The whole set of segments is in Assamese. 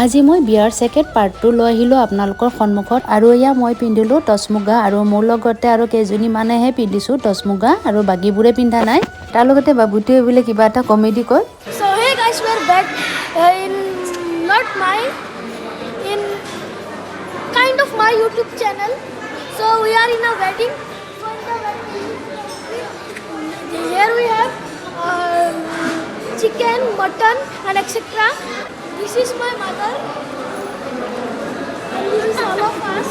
আজি মই বিয়াৰ ছেকেণ্ড পাৰ্টটো লৈ আহিলোঁ আপোনালোকৰ সন্মুখত। আৰু এয়া মই পিন্ধিলোঁ টচ মুগা আৰু মোৰ লগতে আৰু কেইজনীমানেহে পিন্ধিছোঁ টচ মুগা আৰু বাকীবোৰে পিন্ধা নাই। তাৰ লগতে বাবুটোৱে বোলে কিবা এটা কমেডি কয়। So hey guys, we're back in not my in kind of my YouTube channel. So we are in a wedding. So in the wedding, here we have chicken, mutton, and etc. This is my mother, and this is all of us.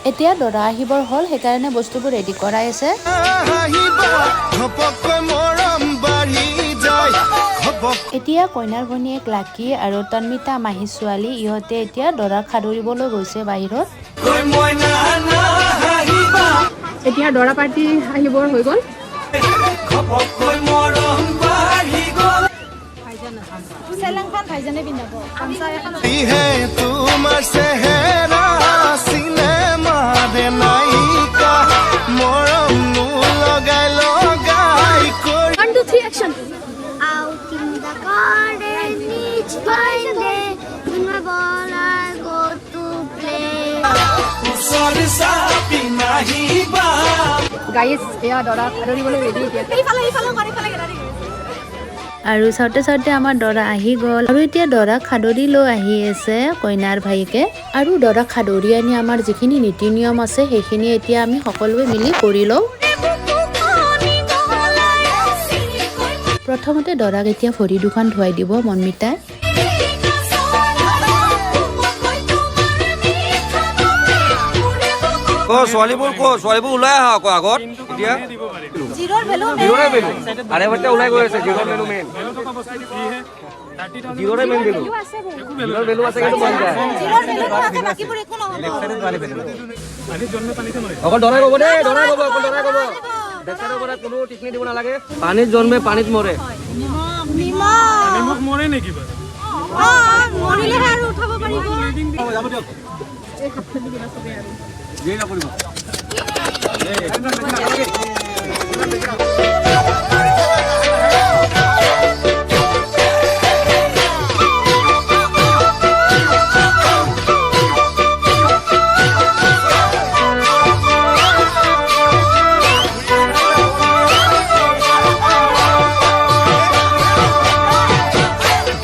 এতিয়া দৰা আহিবৰ হ'ল, সেইকাৰণে বস্তুবোৰ ৰেডি কৰাই আছে। আহিবা ঘপককৈ মৰম বাঢ়ি যায় ঘপক। এতিয়া কইনাৰ ভনীয়েক লাকি আৰু তন্মিতা মাহী ছোৱালী, ইহঁতে এতিয়া দৰাক সাদৰিবলৈ গৈছে বাহিৰত। মইনা নাহিবা। এতিয়া দৰা পাৰ্টি আহিবৰ হৈ গ'ল। ঘপককৈ মৰম বাঢ়ি গ'ল। চেলেংখন ভাইজানে পিন্ধাব, গামোচা এখন। হে তোমাৰ চেহেৰা চিনেমাৰে নায়িকা, মৰমনো লগাই লগাই কৰি। One, two, three, action. Out in the garden each fine day, with my ball I go to play. ওচৰ চাপি নাহিবা। গাইজ, এয়া দৰাক আদৰিবলৈ ৰেডি এতিয়া। আৰু চাওঁতে চাওঁতে আমাৰ দৰা আহি গ'ল আৰু এতিয়া দৰাক সাদৰি লৈ আহি আছে কইনাৰ ভায়েকে। আৰু দৰাক সাদৰি আনি আমাৰ যিখিনি নীতি নিয়ম আছে, সেইখিনি এতিয়া আমি সকলোৱে মিলি কৰি লওঁ। প্ৰথমতে দৰাক এতিয়া ভৰি দুখন ধুৱাই দিব মনমিতাই। ক ছোৱালীবোৰ, ক ছোৱালীবোৰ, ওলাই আহা আকৌ আগত। এতিয়া জিৰ'ৰে ভেলু, আৰে বাচ্চা ওলাই গৈ আছে। জিৰ'ৰ ভেলু মেইন, জিৰ'ৰে মেইন ভেলু, জিৰ'ৰ ভেলু আছে কিন্তু মন যায়। অকল দৰাই ক'ব দেই, দৰাই ক'ব, অকল দৰাই ক'ব। বেক চাইডৰ পৰা কোনো টিকনি দিব নালাগে। পানীত জন্মে পানীত মৰে। নিমখ মৰে নেকি বাৰু? মৰিলেহে আৰু উঠাব পাৰিব। যিয়ে নকৰিব।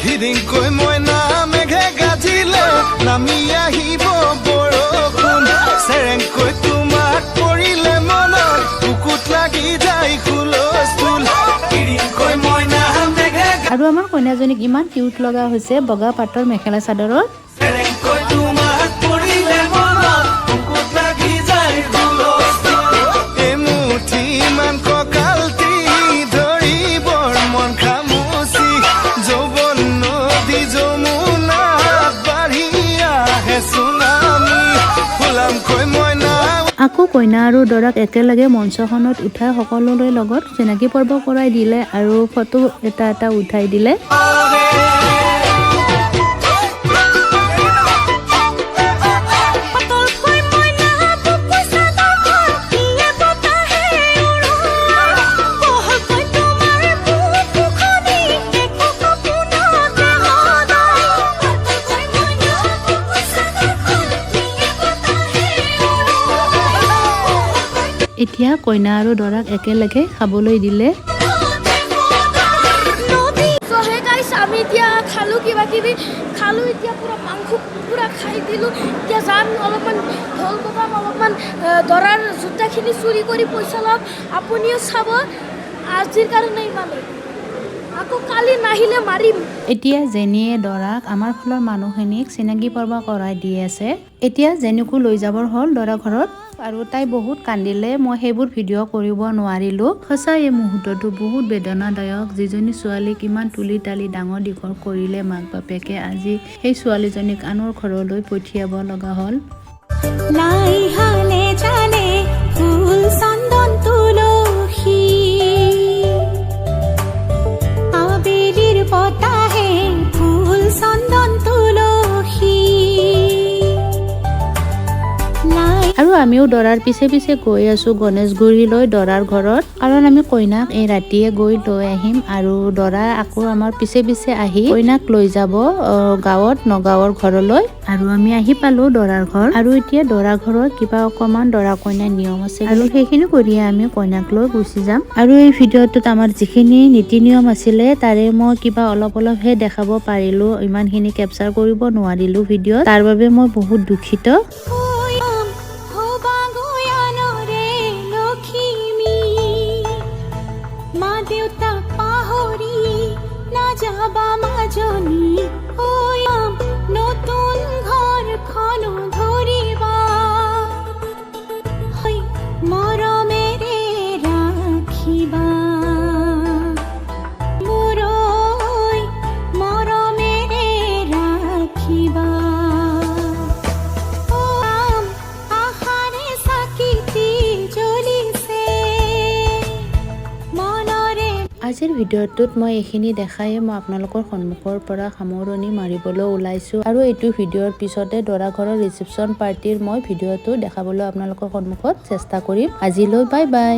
ঘিৰিংকৈ মইনা মেঘে গাজিলে নামি আহিব বৰষুণ, চেৰেংকৈ তোমাক পৰিলে মনত বুকুত লাগি যায় হুলস্থুল। কৈ মইনা মেঘে আৰু আমাৰ কইনাজনীক ইমান কিউট লগা হৈছে বগা পাটৰ মেখেলা চাদৰত। কৈ তোমাক পৰিলে মনত বুকুত লাগি যায় হুলস্থুল। এমুঠি মান কঁকালটি ধৰিবৰ মন খামুচি, যৌৱন নদী যমুনাত বাঢ়ি আহে চুনামি, ফুলামকৈ মইনা। আকৌ কইনা আৰু দৰাক একেলগে মঞ্চখনত উঠাই সকলোৰে লগত চিনাকি পৰ্ব কৰাই দিলে আৰু ফটো এটা এটা উঠাই দিলে। এতিয়া কইনা আৰু দৰাক একেলগে খাবলৈ দিলে। So hey guys, আমি এতিয়া খালোঁ, কিবা কিবি খালোঁ, এতিয়া পূৰা মাংস পূৰা খাই দিলোঁ। এতিয়া যাম, অলপমান ঢোল বজাম, অলপমান দৰাৰ জোতাখিনি চুৰি কৰি পইচা ল'ম। আপুনিও চাব। আজিৰ কাৰণে ইমানেই, আকৌ কালি নাহিলে মাৰিম। এতিয়া জেনীয়ে দৰাক আমাৰ ফালৰ মানুহখিনিক চিনাকি পৰ্ব কৰাই দি আছে। এতিয়া জেনীকো লৈ যাবৰ হ'ল দৰা ঘৰত আৰু তাই বহুত কান্দিলে, মই সেইবোৰ ভিডিঅ' কৰিব নোৱাৰিলোঁ। সঁচা এই মুহূৰ্তটো বহুত বেদনাদায়ক। যিজনী ছোৱালীক ইমান তুলি তালি ডাঙৰ দীঘল কৰিলে মাক বাপেকে, আজি সেই ছোৱালীজনীক আনৰ ঘৰলৈ পঠিয়াব লগা হ'ল। লাই হালে জালে ফুল চন্দন তুলসী, আবেলিৰ বতাহে ফুল চন্দন তুলসী লাই আৰু আমিও দৰাৰ পিছে পিছে গৈ আছোঁ গণেশগুৰিলৈ দৰাৰ ঘৰত, কাৰণ আমি কইনাক এই ৰাতিয়ে গৈ লৈ আহিম আৰু দৰা আকৌ আমাৰ পিছে পিছে আহি কইনাক লৈ যাব গাঁৱত, নগাঁৱৰ ঘৰলৈ। আৰু আমি আহি পালো দৰাৰ ঘৰ। আৰু এতিয়া দৰা ঘৰৰ কিবা অকণমান দৰা কইনাৰ নিয়ম আছে আৰু সেইখিনি কৰিয়ে আমি কইনাক লৈ গুচি যাম। আৰু এই ভিডিঅ'টোত আমাৰ যিখিনি নীতি নিয়ম আছিলে, তাৰে মই কিবা অলপ অলপহে দেখাব পাৰিলোঁ। ইমানখিনি কেপচাৰ কৰিব নোৱাৰিলোঁ ভিডিঅ'ত, তাৰ বাবে মই বহুত দুখিত। হ'বা গয়ানৰে লখিমী, মা দেউতাক পাহৰি নাযাবা মাজনী ঐ, নতুন ঘৰখনো ধৰিবা হৈ মৰমেৰে ৰাখিবা মোৰৈ, মৰমেৰে ৰাখিবা। আম আশাৰে চাকিটি জ্বলিছে মনৰে। আজিৰ ভিডিঅ'টোত মই এইখিনি দেখায়ে মই আপোনালোকৰ সন্মুখৰ পৰা সামৰণি মাৰিবলৈ ওলাইছোঁ। আৰু এইটো ভিডিঅ'ৰ পিছতে দৰা ঘৰৰ ৰিচিপশ্যন পাৰ্টিৰ মই ভিডিঅ'টো দেখাবলৈ আপোনালোকৰ সন্মুখত চেষ্টা কৰিম। আজিলৈ বাই বাই।